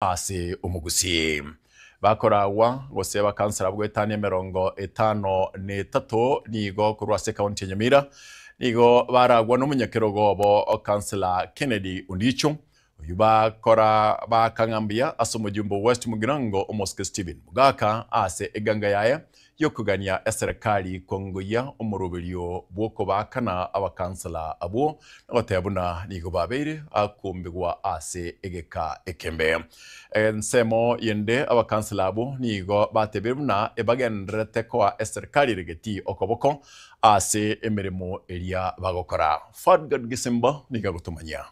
Ase omogusii bakoragwa gose bakansara goetania emerongo 53 nigo korwa ase ekaunti ya Nyamira nigo baragwa nomonyakerogo obo Councillor Kennedy Ondicho oyio bakora bakang'a mbuya ase omojumbe o West Mugirango Omosike Stephen Mogaka ase eganga yaye yokogania eserekari kongoyia omoroberio bw'okobaakana abakansela abwo na goteba buna nigo babeire akombigwa ase egeka ekembe. Ensemo yende abakansela abwo nigo batebire buna ebagendererete koa eserekari eregeti okoboko ase emeremo eria bagokora. Fadgard Gisimba nigo agotomanyia.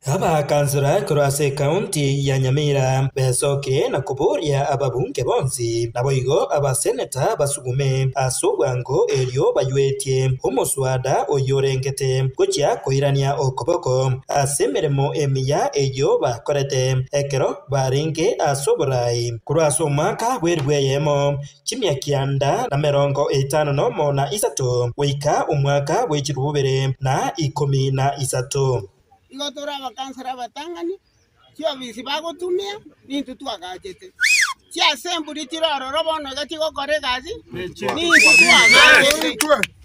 Abakansora korwa ase ekaunti ya Nyamira besokire na koboria ababunge bonsi naboigo abaseneta basugume ase obwango erio baywetie omoswada oyio orengete gochia koirania okoboko ase emeremo emiya eyio bakorete ekero barenge ase oborai korwa ase omwaka bw'elifu eyemo chimia kianda na 51 na isato goika omwaka bwe chilifu bibere na ikomi na isato. Igo tore abakansara abatang'ani, chiofisi bagotumia, nintwe twagachete. Chiasemburi chire ororo bono iga chigokora egasi, nintwe twagachete.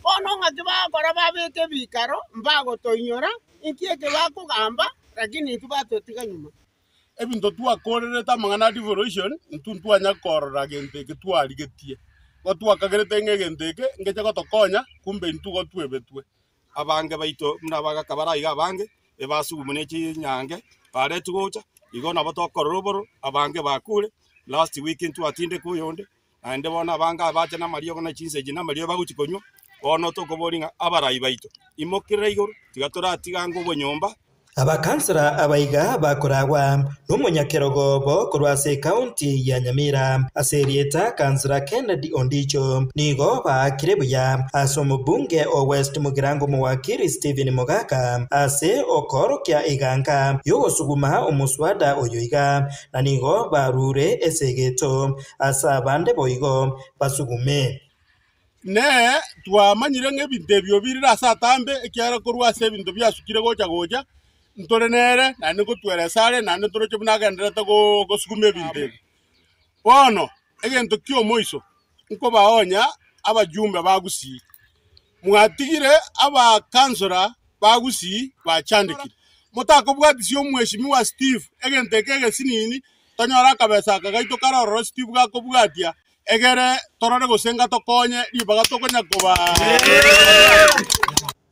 Bono ng'aki bagokora babeke ebikaro, mbagotoinyora, inki eke bakogamba, lakini intwe batotiga nyuma. Ebinto twakorerete amang'ana a devolution, intwe ntwanya korora gento eke twarigetie. Igo twakagerete ng'a egento eke ngeche gotokonya, kumbe intwe igo twebetwe. Abange baito buna abagaka bare aiga abange, ebasugumu ne chinyange baretwe gocha, igo nabo tokorora obororo, abange bakure, last week ntwatindeka oyonde, naende bono abange aba bacha namariogo na chinsa echi namariogo bagochia konywa, bono tokoboria ng'a abarai baito, imokerera igoro, tiga toratiga ange obonyomba. Abakansara abaiga bakoragwa nomonyakerogo obo korwa ase ekaunti ya Nyamira ase erieta Kansara Kennedy Ondicho nigo baakire buya ase omobunge o West Mugirango Omowakiri Stephen Mogaka ase okoorokia eganka yogosuguma omoswada oyo iga na nigo barure esegeto ase abande boigo basugume. Inee! Twamanyire ng'a ebinto ebi obirire ase atambe, ekiagera korwa ase ebinto biasukire gocha gocha, ntore nere, naende ngotweresa are, naende ntoroche buna agendererete gosuguma ebinto ebi. Bono, egento ki'omoiso, nkobaonya abajumbe ba Gusii. Mwatigire abakansora ba Gusii bachandekire. Motakobwatisia omweshimiwa Steve egento eke egesinini, tonyore akabesa aka gaito kare ororo Steve gakobwatia, Egere torore gose ngatokonye ribaga tokonya koba.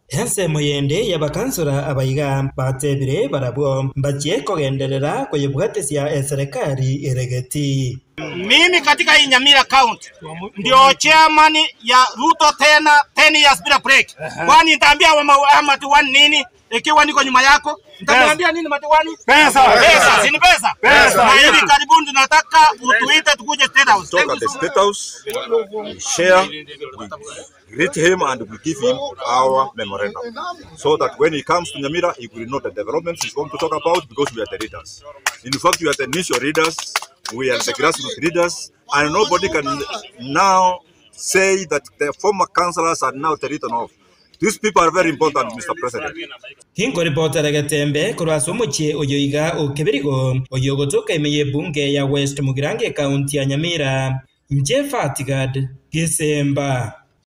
Ensemo yende y'abakansora abaiga batebire barabwo mbachie kogenderera koyebwatesia eserekari ere getii. Mimi katika hii Nyamira County ndio chairman ya Ruto tena 10 years bila break. Kwani nitaambia wa madiwani nini ikiwa niko nyuma yako? Nitakuambia nini madiwani? Pesa. Pesa, si ni pesa? Pesa. Na hivi karibuni tunataka utuite tukuje State House. talk at the State House, we share, we greet him and we give him our memorandum so that when he comes to Nyamira, he will know the developments he's going to talk about because we are the leaders. In fact, we are the initial leaders, we are the grassroots leaders, and nobody can now say that the former councillors are now written off. These people are very important, Mr. President. Tinkoripotera getembe korwa ase omochie oyo iga o Kebirigo, oyio ogotoka ime y'ebunge ya West Mugirango ekaunti ya Nyamira. Inche Fatigad Gesemba.